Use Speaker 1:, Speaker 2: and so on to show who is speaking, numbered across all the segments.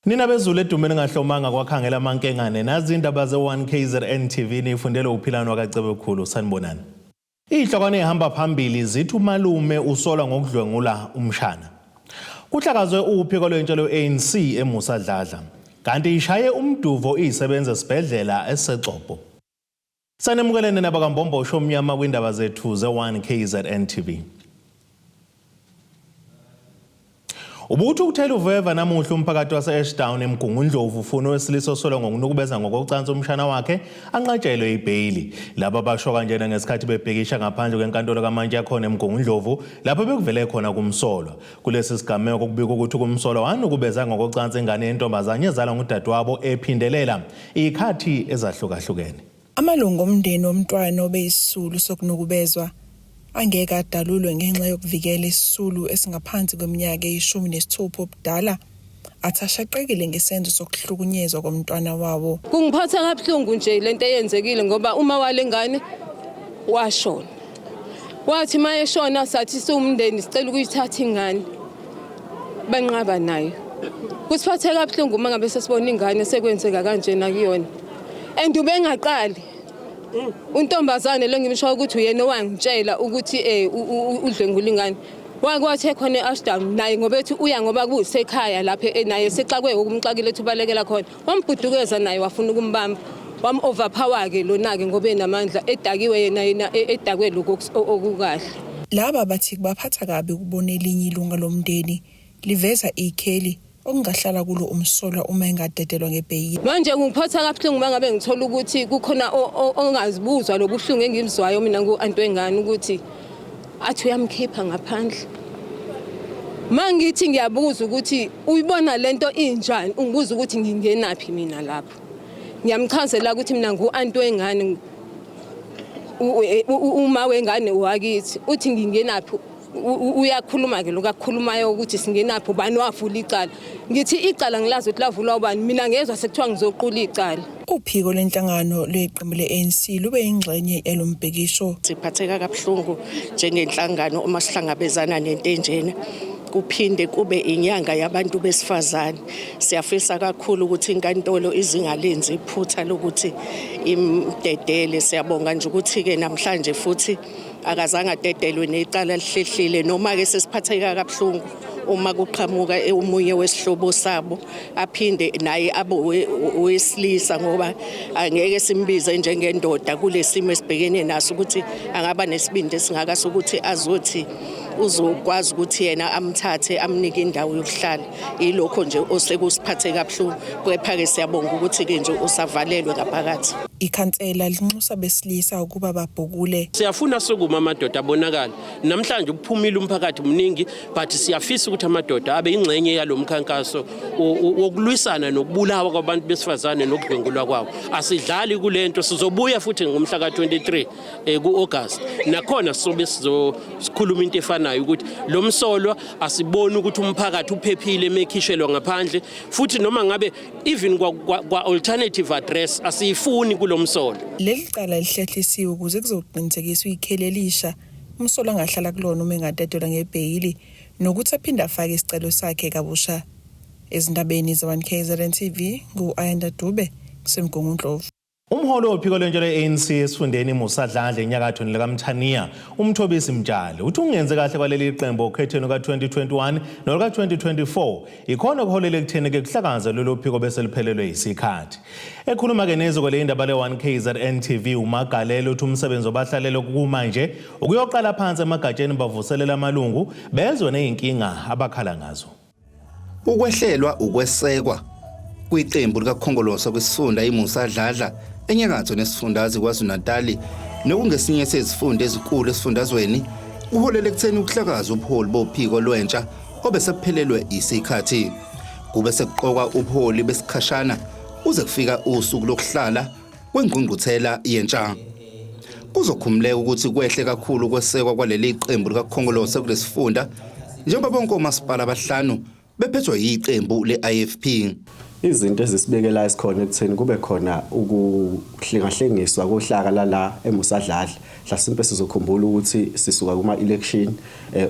Speaker 1: Nina bezulu edumeni ngahlomanga kwakhangela amankengane nazi indaba ze-1 KZN TV nifundele uphilano wakaCebekhulu sanibonani. Izihlokwane ezihamba phambili zithi umalume usolwa ngokudlwengula umshana. Kuhlakazwe uphiko lwentsha lwe-ANC eMusa Dladla. Kanti ishaye umduvo iyisebenza esibhedlela esiseGcobo. Sanemukelene nabakambombo omnyama kwindaba zethu ze-1 KZN TV. Ubuthi ukuthela uveva namuhla umphakathi wase-Ashdown eMgungundlovu ufuna owesilisa osolwa ngokunukubeza ngokocansi umshana wakhe anqatshelwe ibheyili. Laba basho kanjena ngesikhathi bebhekisha ngaphandle kwenkantolo kamantshi yakhona eMgungundlovu lapho bekuvele khona kumsolwa. Kulesi sigameko kubikwa ukuthi kumsolwa wanukubeza ngokocansi ingane yentombazane ezalwa ngudadewabo ephindelela ikhathi ezahlukahlukene.
Speaker 2: Amalungu omndeni womntwana obeyisisulu sokunukubezwa angeke adalulwe ngenxa yokuvikela isisulu esingaphansi kweminyaka eyi-16 ubudala athi ashaqekile ngesenzo sokuhlukunyezwa komntwana wawo.
Speaker 3: Kungiphatha kabuhlungu nje lento eyenzekile ngoba uma wale ngane washona. Wathi uma eshona sathi siwumndeni sicela ukuyithatha ingane. Banqaba nayo. Kusiphathe kabuhlungu uma ngabe sesibona ingane sekwenzeka kanjena kuyona. And ubengaqali. Untombazane lo ngimsho ukuthi uyena owangitshela ukuthi udlwengula ingane. Wake wathi ekhona e-Ashdown naye ngoba ethi uya ngoba kusekhaya lapha naye sexakwe ukumxakile ethi ubalekela khona. Wambhudukeza naye wafuna ukumbamba. Wam-overpower ke lona-ke ngoba enamandla edakiwe yena yena edakwe lokhu okukahle.
Speaker 2: Laba bathi kubaphatha kabi ukubona elinye ilunga lomndeni liveza ikheli okungahlala kulo umsolwa uma engadedelwa ngebheyili.
Speaker 3: Manje ngiphatha kabuhlungu uma ngabe ngithola ukuthi kukhona ongazibuzwa lobuhlungu engimzwayo mina ngu-anti wengane ukuthi athi uyamkhipha ngaphandle. Mangithi ngiyabuza ukuthi uyibona lento injani, ungibuza ukuthi ngingenaphi mina lapho. Ngiyamchazela ukuthi mina ngu-anti wengane, uma wengane wakithi, uthi ngingenaphi. Uyakhuluma ke lokhu akukhulumayo ukuthi singenaphi, ubani wavula icala. Ngithi icala ngilazi ukuthi lavulwa ubani, mina ngezwa sekuthiwa ngizoqula icala.
Speaker 2: Uphiko lwenhlangano lweqembu le-ANC lube yingxenye yalo mbhikisho.
Speaker 4: Siphatheka kabuhlungu njengenhlangano uma sihlangabezana nento enjena. Kuphinde kube inyanga yabantu besifazane. Siyafisa kakhulu ukuthi inkantolo izingalenzi iphutha lokuthi imdedele. Siyabonga nje ukuthi-ke namhlanje futhi akazange adedelwe necala lihlehlile, noma-ke sesiphatheka kabuhlungu uma kuqhamuka omunye wesihlobo sabo aphinde naye abe owesilisa, ngoba angeke simbize njengendoda kulesimo esibhekene naso ukuthi angaba nesibindi esingaka sokuthi azothi uzokwazi ukuthi yena amthathe amnike indawo yokuhlala. Yilokho nje osekusiphathe kabuhlungu, kepha-ke siyabonga ukuthi-ke nje usavalelwe ngaphakathi.
Speaker 2: Ikhansela linxusa abesilisa ukuba babhukule.
Speaker 5: Siyafuna sukuma amadoda abonakale. Namhlanje uphumile umphakathi mningi, but siyafisa ukuthi amadoda abe ingxenye yalo mkhankaso wokulwisana nokubulawa kwabantu besifazane nokudlwengulwa kwawo. Asidlali kulento, sizobuya futhi ngomhla ka-23 ku-August. Nakhona sizobe sizokhuluma into efanayo ukuthi lo msolwa asiboni ukuthi umphakathi uphephile emekhishelwa ngaphandle, futhi noma ngabe even kwa alternative address asiyifuni kulomsolo.
Speaker 2: Leli cala lihlehlisiwe ukuze kuzoqinisekiswa ikheli elisha umsolwa angahlala kulona uma engadedelwa ngebheyili nokuthi aphinde afake isicelo sakhe kabusha. Ezindabeni ze-1 KZN TV ngu-Ayanda Dube kuseMgungundlovu.
Speaker 1: Umholi wophiko lwentsha lwe-ANC esifundeni Musa Dladla enyakathweni likaMthaniya, uMthobisi Mtshali, uthi ukungenzi kahle kwaleli qembu okhethweni luka-2021 noluka-2024 ikhona okuholele ekutheni-ke kuhlakaze lolu phiko bese luphelelwe yisikhathi. Ekhuluma-ke neziko leyindaba le-1 KZN TV uMagalelo uthi umsebenzi obahlalele kumanje ukuyoqala phansi emagatsheni bavuselele amalungu bezwe nezinkinga abakhala ngazo.
Speaker 6: Ukwehlelwa ukwesekwa kwiqembu likaKhongolose kwisifunda iMusa Dladla enyakatho nesifundazwe KwaZulu-Natali nokungesinye sezifunda ezinkulu esifundazweni kuholele ekutheni ukuhlakazwa ubuholi bophiko lwentsha obesebuphelelwe isikhathi. Kube sekuqokwa ubuholi besikhashana kuze kufika usuku lokuhlala kwengqungquthela yentsha. Kuzokhumuleka ukuthi kwehle kakhulu ukwesekwa kwaleli qembu likaKhongolose kulesifunda njengoba bonke omasipala abahlanu bephethwe yiqembu le-IFP.
Speaker 7: Izinto ezisibekela esikhona ekutheni kube khona ukuhlengahlengiswa kohlaka lala eMusa Dladla. Mhlasimpe sizokhumbula ukuthi sisuka kuma-election,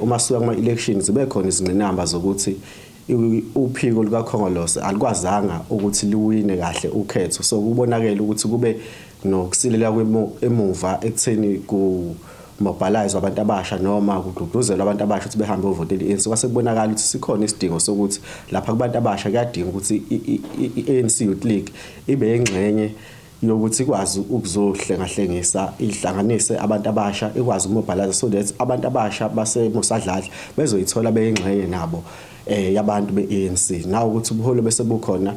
Speaker 7: uma sisuka kuma-election zibe khona izingqinamba zokuthi Uphiko lukaKhongolose alukwazanga ukuthi liwine kahle ukhetho, so kubonakele ukuthi kube nokusilela emuva ekutheni ku mobilize abantu abasha noma kugqugquzelwa abantu abasha ukuthi behambe beyovotela i-ANC. Kwase kubonakala ukuthi sikhona isidingo sokuthi lapha kubantu abasha kuyadinga ukuthi i-ANC Youth League ibe yingxenye yokuthi ikwazi ukuzohlengahlengisa, ihlanganise abantu abasha, ikwazi ukumobilize so that abantu abasha baseMusa Dladla bezoyithola beyingxenye nabo yabantu be-ANC. Nawo ukuthi ubuholi bese bukhona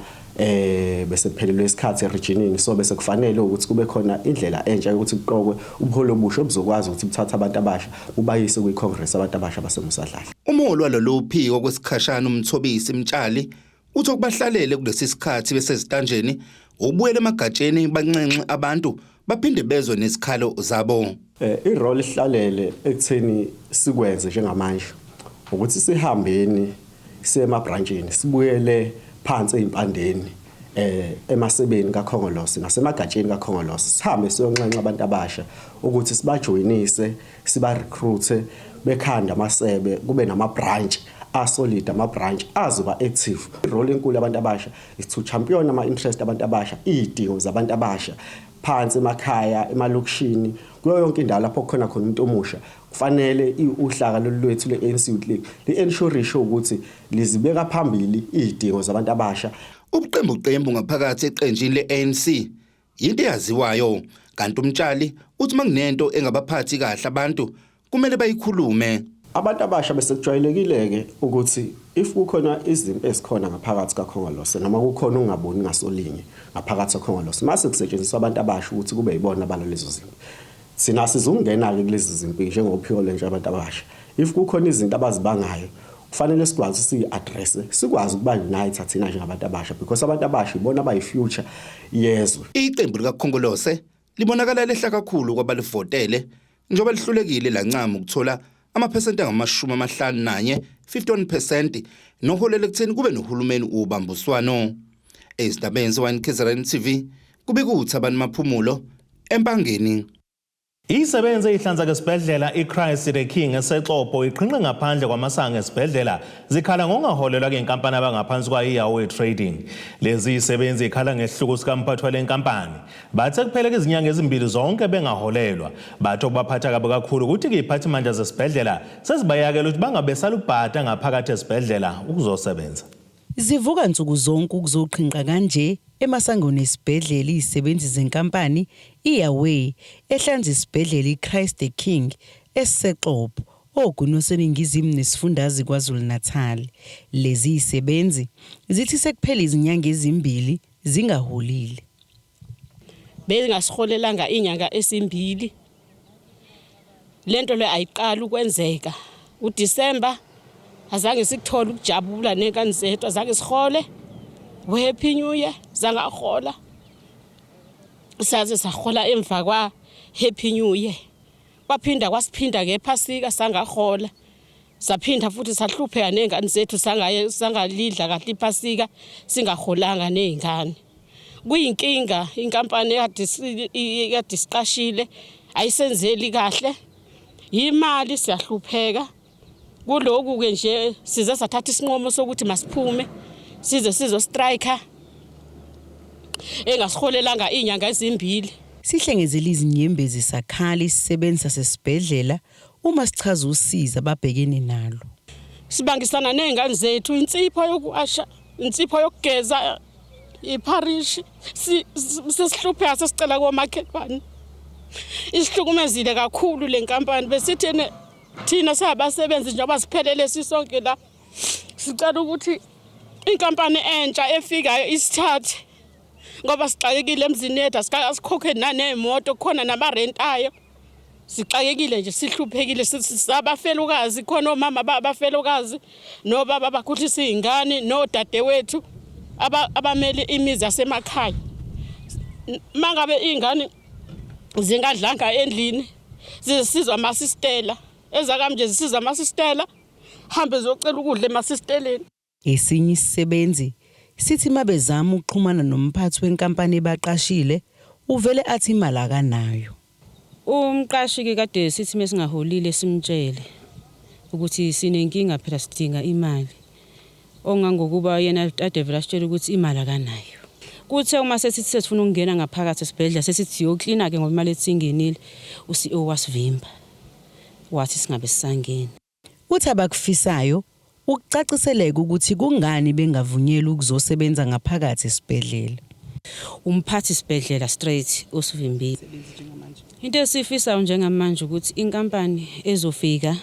Speaker 7: bese kuphelelwe isikhathi eregionini, so bese kufanele ukuthi kube khona indlela entsha yokuthi kuqokwe ubuholi obusha obuzokwazi ukuthi buthathe abantu abasha bubayise kwi-congress abantu abasha baseMusa Dladla.
Speaker 6: Umholi walolu phiko kwesikhashana uMthobisi Mtshali uthi okubahlalele kulesi sikhathi besezitanjeni ukubuyela emagatsheni banxenxe abantu baphinde bezwe nezikhalo zabo.
Speaker 7: I-role ihlalele ekutheni sikwenze njengamanje ukuthi sihambeni siye emabrantshini, sibuyele phansi ezimpandeni, emasebeni kaKhongolose nasemagatsheni kaKhongolose, sihambe siyonxenxa abantu abasha ukuthi sibajoyinise, siba-recruit bekhanda amasebe, kube nama-branch asolid, ama-branch azoba active. I-role enkulu yabantu abasha is to champion ama-interest abantu abasha, iy'dingo zabantu abasha phansi emakhaya, emalokishini, kuyo yonke indawo lapho kukhona khona umuntu omusha. Kufanele uhlaka lolu lwethu le-ANC Youth League li-ensure ukuthi lizibeka phambili iy'dingo zabantu abasha.
Speaker 6: Ubuqembu qembu ngaphakathi eqenjini le-ANC yinto eyaziwayo, kanti uMtshali uthi makunento engabaphathi kahle abantu kumele bayikhulume.
Speaker 7: Abantu abasha bese kujwayelekile-ke ukuthi if kukhona izimpi ezikhona ngaphakathi kaKhongolose noma kukhona ungaboni ngasolinye ngaphakathi kaKhongolose, mase kusetshenziswa abantu abasha ukuthi kube yibona abalwa lezo zimpi. Thina sizungena-ke kulezi zimpi njengophiko lwentsha abantu abasha. If kukhona izinto abazibangayo, kufanele sikwazi siyi-addresse, sikwazi ukuba unite thina njengabantu abasha, because abantu abasha ibona abayi-future yezwe.
Speaker 6: Iqembu likaKhongolose libonakala lehla kakhulu kwabalivotele njengoba lihlulekile lancama ukuthola amaphesenti angama-51, 51%, noholela ekutheni kube nohulumeni ubambuswano. Ezindabeni ze-1 KZN TV kubika uThabani Maphumulo eMpangeni.
Speaker 1: Isebenzi eyihlanzeka esibhedlela iChrist the King eseXobho iqhinqe ngaphandle kwamasango esibhedlela zikhala ngokungaholelwa kenkampani abangaphansi kwayo iYahweh Trading. Lezi isebenzi ikhala ngesihluku sikamphathi wale nkampani. Bathe kuphele izinyanga ezimbili zonke bengaholelwa. Bathi okubaphatha kabi kakhulu ukuthi iziphathimandla zesibhedlela sezibayakela ukuthi bangabe salubhada ngaphakathi esibhedlela ukuzosebenza.
Speaker 8: Zivuka nsuku zonke ukuzoqhinqa kanje emasangweni esibhedlela izisebenzi zenkampani iYahweh ehlanza isibhedlela iChrist the King esiseXobho, oGwini oseningizimu nesifundazwe KwaZulu-Natal. Lezi zisebenzi zithi sekuphele izinyanga ezimbili zingaholile.
Speaker 9: Bengasiholelanga inyanga esimbili. Lento le ayiqali ukwenzeka. UDisemba azange sikuthole ukujabula nengane zethu, azange sihole. Happy New Year zangahola, saze sahola emva kwa Happy New Year. Kwaphinda kwasiphinda ngephasika sangahola, saphinda futhi sahlupheka ney'ngane zethu, sangaye sangalidla kahle iphasika singaholanga ney'ngane. Kuyinkinga, inkampani ekade siqashile ayisenzeli kahle imali, siyahlupheka. Kulokhu-ke nje size sathatha isinqumo sokuthi masiphume size sizo-strike engasiholelanga iy'nyanga ezimbili.
Speaker 8: Sihlengezela izinyembezi sakhala isisebenzi sasesibhedlela uma sichaza usizi ababhekene nalo.
Speaker 9: Sibangisana ney'ngane zethu insipho yokuwasha, insipho yokugeza, ipharishi. Sesihlupheka, sesicela komakhelwane. Isihlukumezile kakhulu le nkampani. Besithi ene thina singabasebenzi, njengoba siphelele sisonke la, sicela ukuthi inkampani entsha efikayo isithathe ngoba sixakekile emzini yethu, asikhokhe naney'moto, kukhona nabarentayo. Sixakekile nje, sihluphekile, sabafelokazi, khona omama abafelokazi nobaba abakhulisa iy'ngane nodadewethu abamele imizi yasemakhaya. Uma ngabe iy'ngane zingadlanga endlini, zisizwa amasistela ezakamnje, zisizwa amasistela, hambe ziyocela ukudla emasisteleni.
Speaker 8: Esinye isisebenzi sithi mabezama ukuxhumana nomphathi wenkampani ebaqashile, uvele athi imali akanayo.
Speaker 10: Umqashi-ke kade sithi mesingaholile simtshele ukuthi sinenkinga phela, sidinga imali. Ongangokuba yena ade vele asitshela ukuthi imali akanayo. Kuthe uma sesithi sesifuna ukungena ngaphakathi esibhedlela sesithi siyoklina-ke ngoba imali ethi ingenile, u-CEO wasivimba. Wathi singabe sisangena.
Speaker 8: Uthi abakufisayo ukucaciseleka ukuthi kungani bengavunyelwa ukuzosebenza ngaphakathi esibhedlela.
Speaker 10: Umphathi sibhedlela straight osivimbile. Into esiyifisayo njengamanje ukuthi inkampani ezofika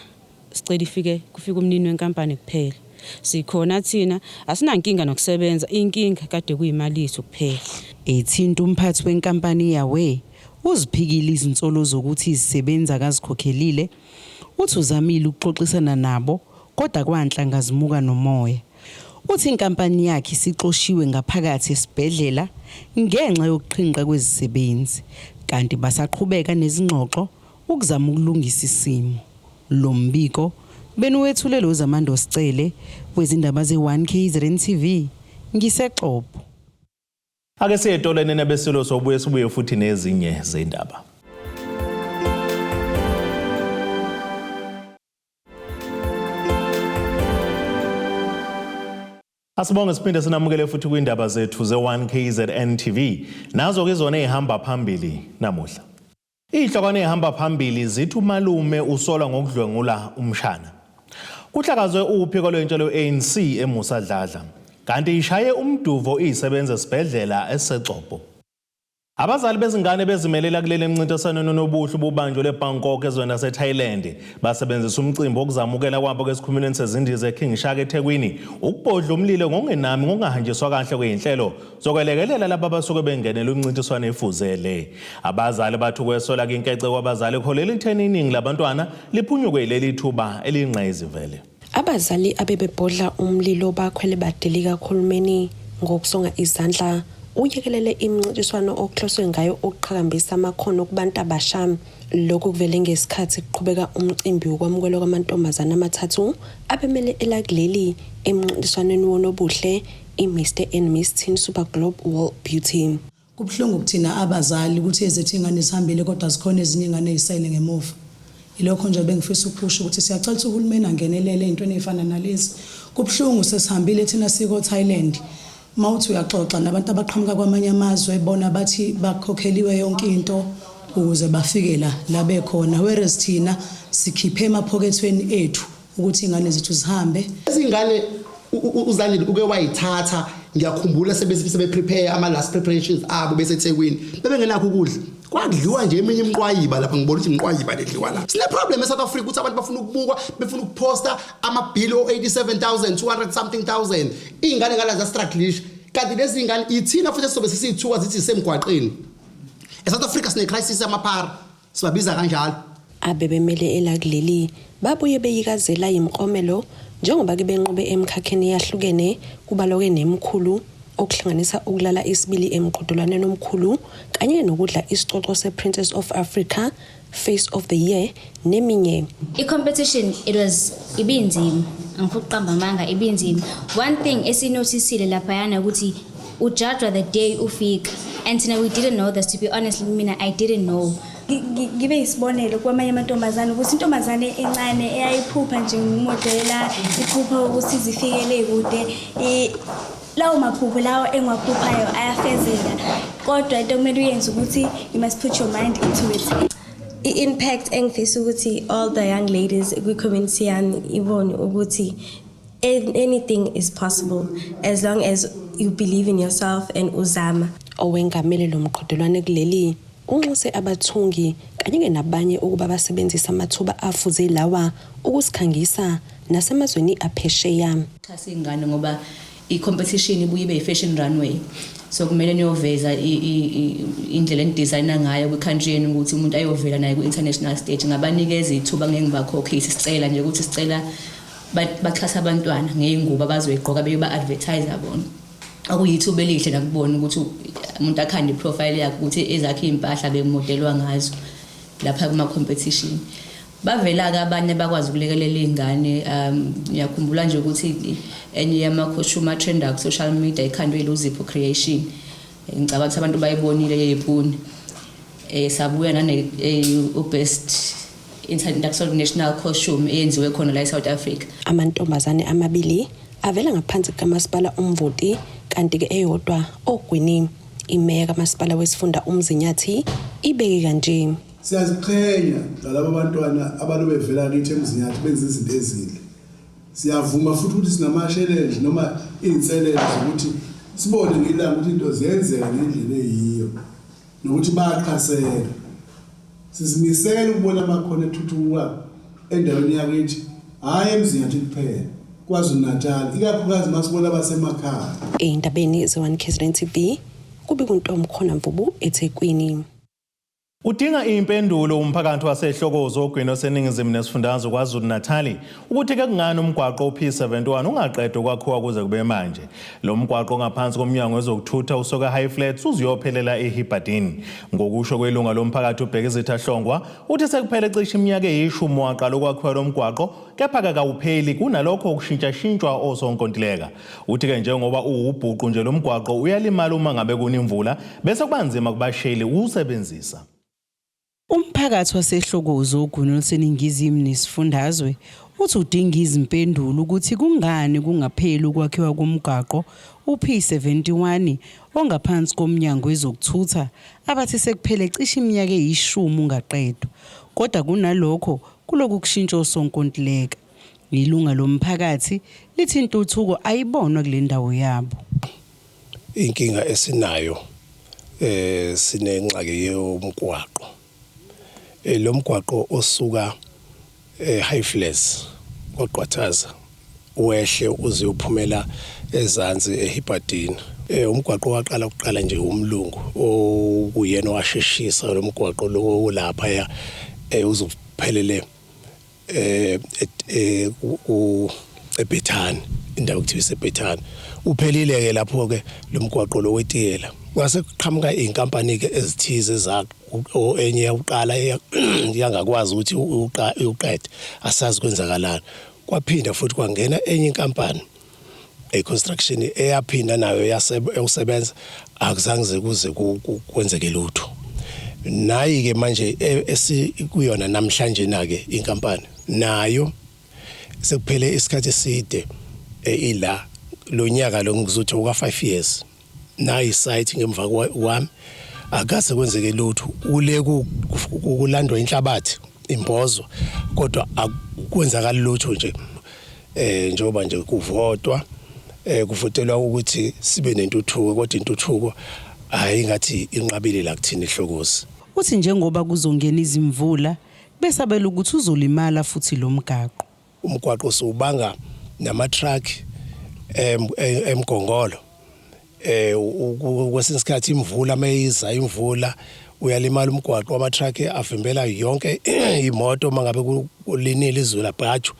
Speaker 10: sicela ifike kufike umnini wenkampani kuphela. Sikhona thina asinankinga nokusebenza inkinga kade kuyimali yethu kuphela.
Speaker 8: Ethinta umphathi wenkampani iYahweh uziphikile izinsolo zokuthi izisebenzi akazikhokhelile. Uthi uzamile ukuxoxisana nabo kodwa kwanhlanga zimuka nomoya. Uthi inkampani yakhe isixoshiwe ngaphakathi esibhedlela ngenxa yokuqhinqa kwezisebenzi kanti basaqhubeka nezingxoxo ukuzama ukulungisa isimo. Lo mbiko beniwethulelwe uZamando Sicele wezindaba ze-1 KZN TV ngiseXobho.
Speaker 1: Ake siye etoleni nabesilo sobuye sibuye futhi nezinye zendaba. Asibonge siphinde sinamukele futhi kwindaba zethu ze-1 KZN TV. Nazo ke zona ezihamba phambili namuhla. Izihlokwane ezihamba phambili zithi umalume usolwa ngokudlwengula umshana. Kuhlakazwe uphiko lwentsha lwe-ANC eMusa Dladla. Kanti ishaye umduvo iyisebenza esibhedlela eseXobho. Abazali bezingane bezimelela kuleli mncintiswaneni onobuhle ububanjwe leBangkok ezweni laseThailand basebenzisa umcimbi wokuzamukela kwabo esikhumulweni sezindiza eKing Shaka eThekwini ukubhodla umlilo ngokungenami ngokungahanjiswa kahle kweyinhlelo zokwelekelela laba abasuke bengenela umncintiswano efuzele. Abazali bathi ukwesola kinkece kwabazali kuholela ekutheni iningi labantwana liphunyukwe yileli thuba eliyingqayizivele.
Speaker 11: Abazali abebebhodla umlilo bakhwele badilika kuhulumeni ngokusonga izandla uyekelele imincintiswano okuhloswe ngayo ukuqhakambisa amakhono kubantu abasha. Lokhu kuvele ngesikhathi kuqhubeka umcimbi wokwamukelwa kwamantombazane amathathu abemele elakuleli emncintiswaneni wonobuhle i-Mr and Miss Teen Super Globe World Beauty.
Speaker 12: Kubuhlungu kuthina abazali ukuthi ezethu iy'ngane zihambile kodwa zikhona ezinye iy'ngane ey'sele ngemuva. Yilokho nje bengifisa ukukusho ukuthi siyacela ukuthi uhulumeni angenelele ey'ntweni ey'fana nalezi. Kubuhlungu sesihambile thina siko-Thailand. Uma uthi uyaxoxa nabantu abaqhamuka kwamanye amazwe bona bathi bakhokheliwe yonke into ukuze bafike la la bekhona whereas thina sikhiphe emaphokethweni ethu ukuthi iy'ngane zethu zihambe.
Speaker 13: Izingane uZandile uke wayithatha ngiyakhumbula sebe prepare ama last preparations abo beseThekwini bebengenakho ukudla kwakudliwa nje eminye imiqwayiba lapha ngibona ukuthi imiqwayiba ledliwa lapha. Sine problem eSouth Africa ukuthi abantu bafuna ukubukwa befuna ukuposta ama bill o 87200 something thousand izingane ngala za strugglisha kanti lezi zingane ithina futhi sobe sisithuka zithi semgwaqeni. ESouth Africa sine crisis yamaphara sibabiza kanjalo.
Speaker 11: Abebemele elakuleli babuye beyikazela yimiklomelo njengoba ke benqobe emkhakheni eyahlukene kubalwa-ke nemkhulu okuhlanganisa ukulala isibili emqhudelwaneni omkhulu kanye nokudla isicoco se-Princess of Africa Face of the Year neminye.
Speaker 14: I-competition it was ibinzima, angifuni ukuqamba amanga, ibinzima. One thing esinotisile laphayana ukuthi ujudgwa the day ufika and thina we didn't know this, to be honest mina I didn't know.
Speaker 15: Ngibe yisibonelo kwamanye amantombazane ukuthi intombazane encane eyayiphupha nje ngumodela iphupha ukuthi zifikele kude lawo maphupho lawo engiwaphuphayo ayafezeka kodwa into okumele uyenze ukuthi you must put your mind into it.
Speaker 16: I-impact engifisa ukuthi all the young ladies kwi-community yami ibone ukuthi anything is possible as long as you believe in yourself and uzama.
Speaker 11: Owengamele lo mqhudelwano kuleli unxuse abathungi kanye nabanye ukuba basebenzise amathuba afuze lawa ukusikhangisa nasemazweni aphesheya.
Speaker 17: Xhasa ingane ngoba i-competition ibuye ibe i-fashion runway, so kumele niyoveza indlela enidesigna ngayo kwi-country yenu ukuthi umuntu ayovela naye kwi-international stage. Ngabanikeza ithuba ngeke ngibakhokhise, sicela nje ukuthi sicela baxhase abantwana ngey'ngubo abazoyigqoka beyoba-advertise bona, okuyithuba elihle nakubona ukuthi umuntu akhande i-profile yakhe ukuthi ezakhe iy'mpahla bemodelwa ngazo lapha kuma-competition. Bavela-ke abanye bakwazi ukulekelela iy'ngane. Ngiyakhumbula nje ukuthi enye yama-costume atrenda ku-social media ikhandwe iLuzipho Creation, ngicabanga ukuthi abantu bayibonile yey'puni. Sabuya nane u-best international costume eyenziwe khona la e-South Africa.
Speaker 11: Amantombazane amabili avela ngaphansi kukaMasipala uMvoti kanti-ke eyodwa oGwini. Imeya kaMasipala wesifunda uMzinyathi ibeke kanje.
Speaker 18: Siyaziqhenya ngalaba bantwana abalobe bevela kithi eMzinyathi benza izinto ezinhle. Siyavuma futhi ukuthi sinama-challenge noma iy'nselelo zokuthi sibone ngelanga ukuthi into ziyenzeka ngendlela eyiyo nokuthi bayaqhaseka. Sizimisele ukubona amakhono ethuthuka endaweni yakithi, hhayi eMzinyathi kuphela, KwaZulu-Natal, ikakhulukazi uma sibona abasemakhaya.
Speaker 11: Ey'ndabeni ze-1 KZN TV, kubika uNtomkhona Mvubu eThekwini.
Speaker 1: Udinga impendulo umphakathi waseHlokozi oGwini oseningizimu nesifundazwe KwaZulu-Natali ukuthi ke kungani umgwaqo u-P71 ungaqedwa ukwakhiwa kuze kube manje. Lo mgwaqo ngaphansi komnyango wezokuthutha usuka High Flats uzuyophelela eHibberdene. Ngokusho kwelunga lomphakathi uBhekizitha Hlongwa uthi sekuphele cishe iminyaka eyishumi waqala ukwakhiwa lo mgwaqo kepha kawupheli kunalokho ukushintshashintshwa osonkontileka. Uthi-ke njengoba uwubhuqu nje lo mgwaqo uyalimala uma ngabe kuna imvula bese kuba nzima kubashayeli uwusebenzisa.
Speaker 8: Umphakathi waseHlokozi oGwini oluseningizimu nesifundazwe uthi udinga izimpendulo ukuthi kungani kungapheli ukwakhiwa komgwaqo u-P71 ongaphansi komnyango wezokuthutha abathi sekuphele cishe iminyaka eyishumi ungaqedwa kodwa kunalokho kuloku kushintsha osonkontileka. Ilunga lomphakathi lithi intuthuko ayibonwa kule ndawo yabo.
Speaker 19: Inkinga esinayo sinengxaki yomgwaqo. Lo mgwaqo osuka eHigh Flats kwaQwathaza wehle uze uphumela ezansi eHibberdene. Umgwaqo waqala ukuqala nje umlungu okuyena owasheshisa lo mgwaqo lo lapha ya uzophelele eBethani, indawo kuthiwa iseBethani. Uphelile ke lapho ke lo mgwaqo lo wetiyela. Kwase kuqhamuka inkampani ke ezithize za enye yakuqala yangakwazi ukuthi uqede, asazi kwenzakalani. Kwaphinda futhi kwangena enye inkampani e-construction eyaphinda nayo yasebenza, akuzange kuze kwenzeke lutho. Nayi ke manje esikuyona namhlanje na ke inkampani nayo sekuphele isikhathi eside ila lo nyaka lo ngizothi uka 5 years nayi site ngemva kwami akase kwenzeke lutho. Ule kulandwa inhlabathi imbozo kodwa akwenzakali lutho nje. Njengoba nje kuvotwa kuvotelwa ukuthi sibe nentuthuko kodwa intuthuko hayi ngathi inqabile la kuthina eHlokozi.
Speaker 8: Uthi njengoba kuzongena izimvula besabela ukuthi uzolimala futhi lo mgaqo.
Speaker 19: Umgwaqo siwubanga nama-truck emgongolo. Kwesinye isikhathi imvula mayiza imvula uyalimala umgwaqo, ama-truck avimbela yonke imoto mangabe kulinile izulu abhajwa.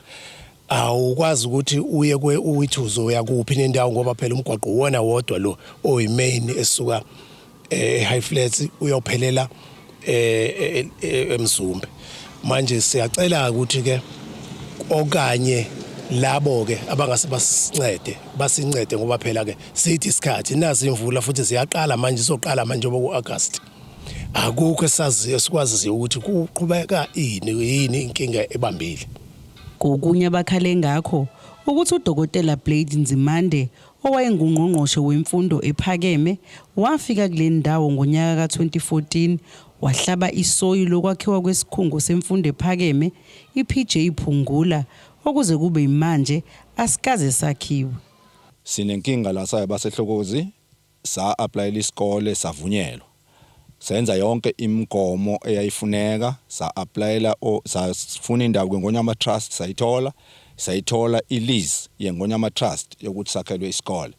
Speaker 19: Awukwazi ukuthi uye uyithi uzoya kuphi nendawo ngoba phela umgwaqo uwona wodwa lo oyi-main esuka eHigh Flats uyophelela eMzumbe. Manje siyacela ukuthi ke okanye labo ke abangase basincede basincede ngoba phela ke sithi isikhathi nazi imvula futhi ziyaqala manje, izoqala manje ku-August. Akukho esaziyo sikwaziyo ukuthi kuqhubeka ini inkinga ebambile.
Speaker 8: Kokunye abakhale ngakho ukuthi uDokotela Blade Nzimande owayengungqongqoshe wemfundo ephakeme wafika kule ndawo ngonyaka ka-2014 wahlaba isoyi lokwakhiwa kwesikhungo semfundo ephakeme iPJ Phungula okuze kube manje asikaze sakhiwe.
Speaker 20: Sinenkinga la saya baseHlokozi, sa-applyela isikole savunyelwa. Senza yonke imigomo eyayifuneka, sa-applyela safuna indawo kweNgonyama Trust sayithola i-lease yeNgonyama Trust yokuthi sakhelwe isikole.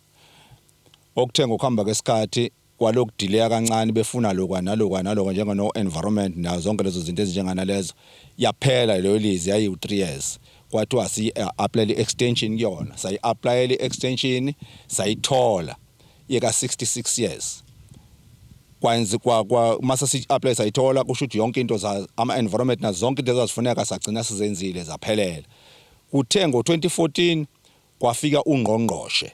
Speaker 20: Okuthe ngokuhamba kwesikhathi kwaloku delay kancane befuna lokwa nalokwa nalokwa njengo no environment nazo zonke lezo zinto ezinjenganalezo, yaphela leyo lease yayi 3 years. Kwathiwa si apply extension kuyona, sayi apply extension sayithola yeka 66 years. Kwanzi kwa mase si apply sayithola, kusho ukuthi yonke into za ama environment nazo zonke into ezazifuneka sagcina sizenzile zaphelela. Kuthe ngo2014 kwafika ungqongqoshe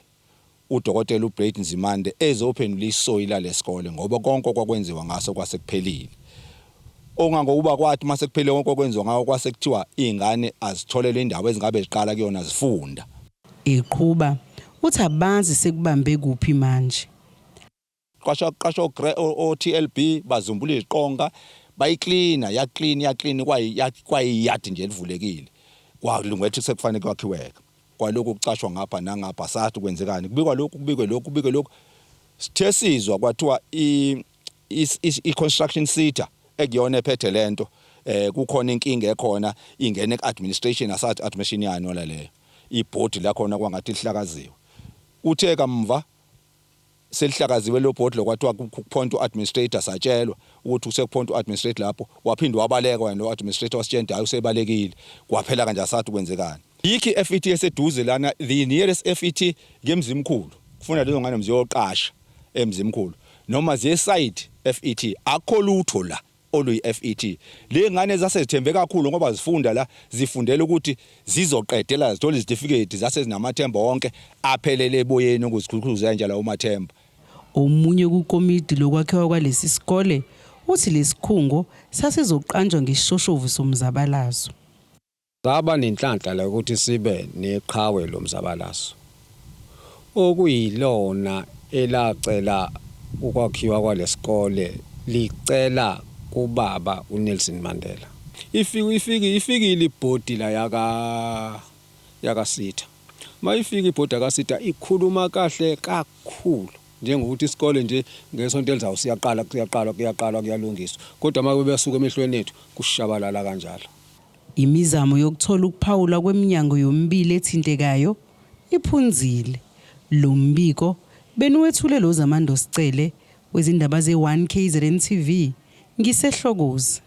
Speaker 20: uDokotela uBlade Nzimande ezophendula isoyi lalesikole ngoba konke kwakwenziwa ngaso kwasekuphelile. Ongangokuba kwathi mase kuphele konke okwenziwa ngawo kwase kuthiwa izingane azitholele indawo ezingabe ziqala kuyona zifunda.
Speaker 8: Eqhuba uthi abazi sekubambe kuphi manje.
Speaker 20: Qasha qasha o-TLB bazumbula iziqonga bayiklina yaklina yaklina kwayiyadi nje elivulekile kwalunga ethi sekufanele kwakhiweka kwalokhu kucashwa ngapha nangapha sathi kwenzekani kubikwa lokhu kubikwe lokhu kubikwe lokhu sithe sizwa kwathiwa i-construction SETA ekuyona ephethe lento kukhona inkinga ekhona ingene ku-administration asathi administration yani la leyo ibhodi lakhona kwangathi lihlakaziwe uthe kamva selihlakaziwe lo bhodi lokwathiwa ku-appoint u-administrator satshelwa ukuthi useku-appoint u-administrator lapho waphinde wabaleka wena lo administrator wasitshela hayi usebalekile kwaphela kanje asathi kwenzekani. Yikho i-FET eseduze lana, the nearest FET ngemzimkhulu, kufuna lezo ngane ziyoqasha emzimkhulu noma ziye site FET, akukho lutho la oluyi-FET. Le ngane zasezithembe kakhulu ngoba zifunda la, zifundela ukuthi zizoqedela zithole izitifiketi, zase zinamathemba wonke aphelele eboyeni ukuzikhukhuza nje lawo mathemba.
Speaker 8: Omunye kukomidi lokwakhiwa kwalesi sikole uthi lesikhungo sasizoqanjwa ngesishoshovu somzabalazo.
Speaker 21: Saba nenhlanhla la ukuthi sibe neqhawe lomzabalazo okuyilona elacela ukwakhiwa kwalesikole, licela kubaba uNelson Mandela. Ifike ifike ifikile ibhodi la yaka SETA. Mayifika ibhodi yaka SETA ikhuluma kahle kakhulu njengokuthi isikole nje ngesonto elizayo siyaqala, kuyaqala kuyaqala kuyalungiswa, kodwa uma besuka emehlweni ethu kushabalala kanjalo.
Speaker 8: Imizamo yokuthola ukuphawula kweminyango yomibili ethintekayo iphunzile. Lo mbiko beniwethule lo Zamando Sicele wezindaba ze-1 KZN TV ngiseHlokozi.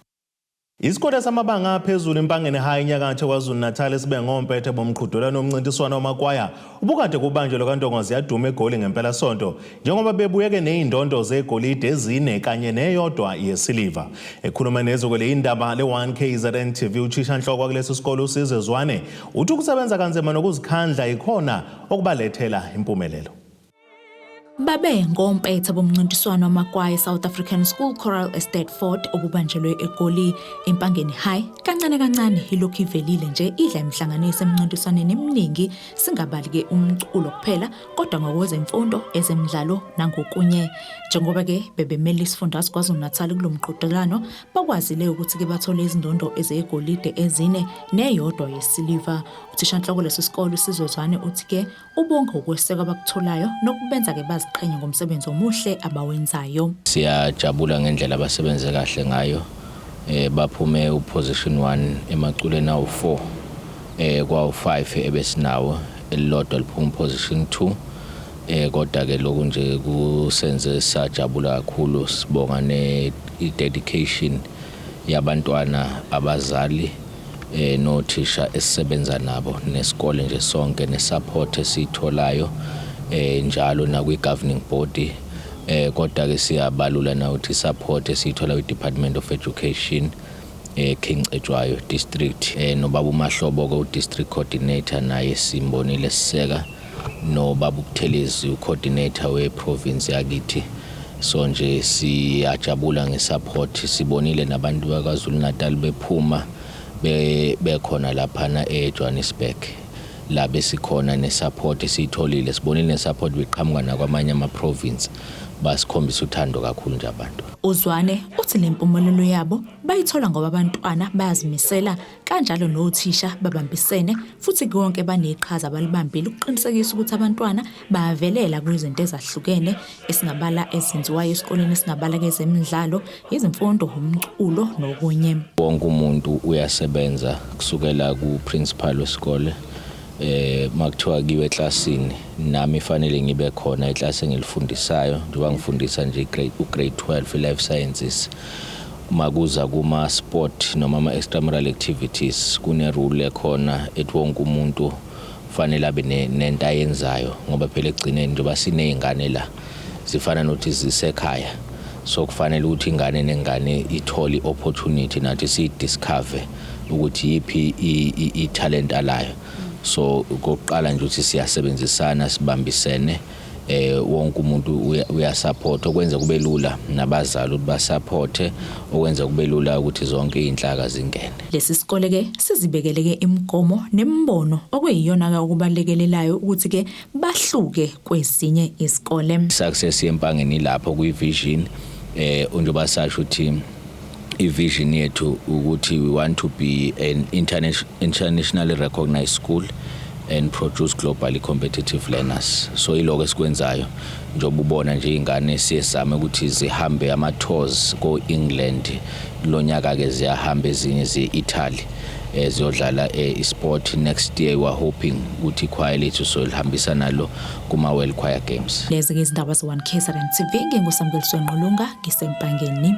Speaker 1: Isikole samabanga aphezulu iMpangeni High enyakatho KwaZulu-Natal sibe ngompetha bomqhudelwano womncintiswano wamakwaya ubukade kubanjelwe kaNtonga ziyaduma eGoli ngempelasonto, njengoba bebuyeke nezindondo zegolide ezine kanye neyodwa yesiliva. Ekhuluma neziko lezindaba le-1 KZN TV, uthishanhloko kulesi sikole uSizwe Zwane uthi ukusebenza kanzima nokuzikhandla ikhona okubalethela impumelelo.
Speaker 22: Babe ngompetha bomncintiswano wamakwaya South African School Choral Eisteddfod obubanjelwe eGoli. Empangeni High kancane kancane ilokhu ivelile nje idla imihlanganiso emncintiswaneni eminingi, singabali ke umculo kuphela kodwa ngokwezemfundo, ezemidlalo nangokunye. Njengoba ke bebemele isifundazwe KwaZulu-Natal kulo mqhudelwano, bakwazile ukuthi ke bathole izindondo ezegolide ezine neyodwa yesiliva. Uthishanhloko leso sikole uSizwe Zwane uthi ke ubonga ukweseka abakutholayo nokubenza-ke baziqhenye ngomsebenzi omuhle abawenzayo.
Speaker 23: Siyajabula ngendlela abasebenze kahle ngayo. Baphume uposition 1 emaculeni awu4 kwawu5 ebesinawo, elilodwa liphuma position 2. Kodwa ke lokhu nje kusenze sajabula kakhulu, sibonga ne dedication yabantwana, abazali nothisha esisebenza nabo nesikole nje sonke, nesupport esiyitholayo njalo nakwi governing body. Kodwa ke siyabalula na ukuthi support esiyithola kwi Department of Education King Cetshwayo district, nobaba uMahlobo ke u-district coordinator naye simbonile siseka, nobaba uButhelezi u-coordinator we-province yakithi. So nje siyajabula ngesupport, sibonile nabantu bakwaZulu Natal bephuma bekhona laphana eJohannesburg la besikhona, nesupport esiyitholile, sibonile nesupport beqhamuka nakwamanye ama-province, basikhombisa uthando kakhulu nje abantu.
Speaker 22: Uzwane uthi le mpumelelo yabo bayithola ngoba abantwana bayazimisela, kanjalo nothisha babambisene futhi konke baneqhaza abalibambile ukuqinisekisa ukuthi abantwana bayavelela kwizinto ezahlukene esingabala ezenziwayo esikoleni, esingabala kezemidlalo, izimfundo, umculo nokunye.
Speaker 23: Wonke umuntu uyasebenza kusukela ku-principal wesikole. Makuthiwa kiwe eklasini, nami fanele ngibe khona eklasi engilifundisayo, njengoba ngifundisa nje grade ugrade 12 life sciences. Makuza kuma sport noma ama extramural activities, kune rule ekhona ethi wonke umuntu fanele abe nento ayenzayo, ngoba phela ekugcineni njengoba siney'ngane la zifana nokuthi zisekhaya, so kufanele ukuthi ingane nengane ithole i-opportunity nathi siyi-discover ukuthi yiphi i-talent alayo. So kokuqala nje ukuthi siyasebenzisana, sibambisene. Wonke umuntu uyasupport, okwenza kube lula nabazali ukuthi basupporte, okwenza kube lula ukuthi zonke izinhlaka zingene.
Speaker 22: Lesi sikole ke sizibekeleke imigomo nemibono okuyiyona ke okubalekelelayo ukuthi ke bahluke kwezinye izikole.
Speaker 23: Success yeMpangeni lapho kwi-vision, njengoba sasho ukuthi i-vision yethu ukuthi we want to be an internationally recognized school and produce globally competitive learners. So iloko esikwenzayo, njengoba ubona nje ingane siyesame ukuthi zihambe ama tours ko England lonyaka ke, ziyahamba ezinye ziye Italy, ziyodlala isport. Next year we are hoping ukuthi ichoir lethu solihambisa nalo kuma World Choir Games.
Speaker 22: Lezi ke izindaba ze-1 KZN TV, nginguSamkeliswe Ngqulunga, ngiseMpangeni.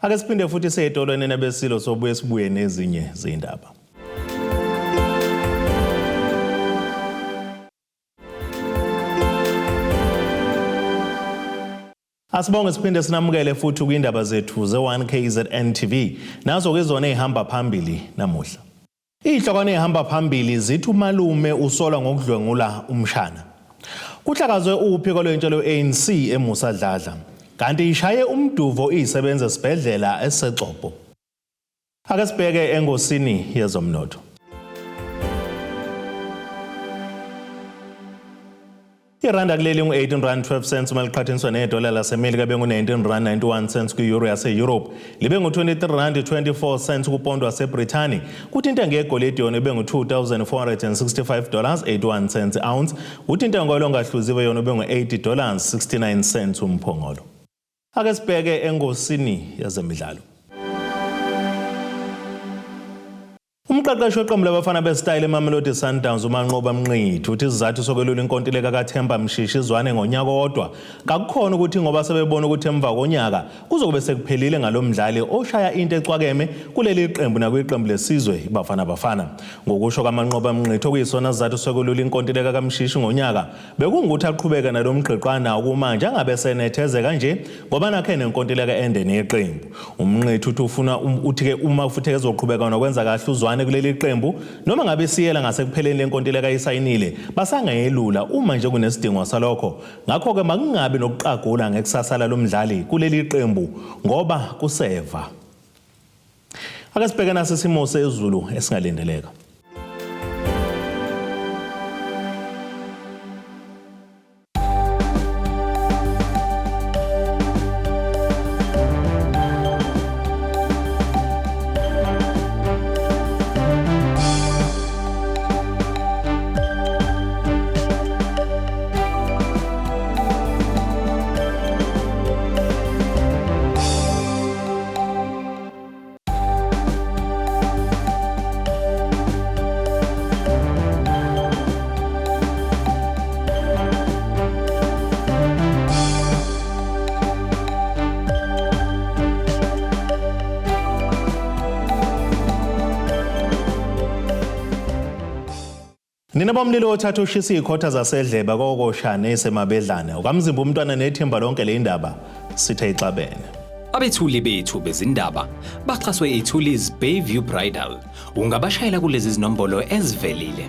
Speaker 1: Ake siphinde futhi seyitolweni nabesilo, sobuye sibuye nezinye zindaba. Asibonge, siphinde sinamukele futhi kwindaba zethu ze-1 KZN TV. Nazo ke zona ezihamba phambili namuhla. Izihlokwane ezihamba phambili zithi umalume usolwa ngokudlwengula umshana. Kuhlakazwe uphiko lwentsha lwe-ANC eMusa Dladla. Kanti ishaye umduvo izisebenza esibhedlela eseXobho. Ake sibheke engosini yezomnotho. Iranda kuleli ngu-18 rand 12 cents uma liqhathaniswa nedola laseMelika, bengu-19 rand 91 cents kwi-euro yase-Europe, libe ngu-23 rand 24 cents kupondo waseBrithani, kuthi intengo yegolide yona ibe ngu-2465 dollars 81 cents ounce, kuthi intengo yolongahluziwe yona ibe ngu-80 dollars 69 cents umphongolo. Ake sibheke engosini yezemidlalo. Umqeqeshi weqembu labafana besitayile eMamelodi Sundowns, uManqoba Mnqithi, uthi isizathu sokwelula inkontileka kaThemba Mshishi Zwane ngonyaka owodwa kakukhona ukuthi ngoba sebebona ukuthi emva konyaka kuzobe sekuphelile ngalo mdlali oshaya into ecwakeme kuleli qembu nakwiqembu lesizwe iBafana Bafana. Ngokusho kaManqoba Mnqithi, okuyisona sizathu sokwelula inkontileka kaMshishi ngonyaka bekungukuthi aqhubeke nalo mgqiqwana okumanje angabe senethezeka nje ngoba nakhe nenkontileka ende neqembu. UMnqithi uthi ufuna uthi-ke uma futhi ezoqhubeka nokwenza kahle uZwane kuleli qembu, noma ngabe siyela ngasekupheleni lenkontileka ayisayinile, basangayelula uma nje kunesidingo salokho. Ngakho-ke makungabi nokuqagula ngekusasa lalo mdlali kuleli qembu ngoba kuseva. Ake sibheke nasi isimo sezulu esingalindeleka. Nina bomlilo othatha ushisa izikhotha zasedleba kokoshane esemabedlane ukamzimba umntwana nethimba lonke le indaba sithe ixabene.
Speaker 3: Abethuli bethu bezindaba baxhaswe iThulis Bayview Bridal. Ungabashayela kulezi zinombolo ezivelile.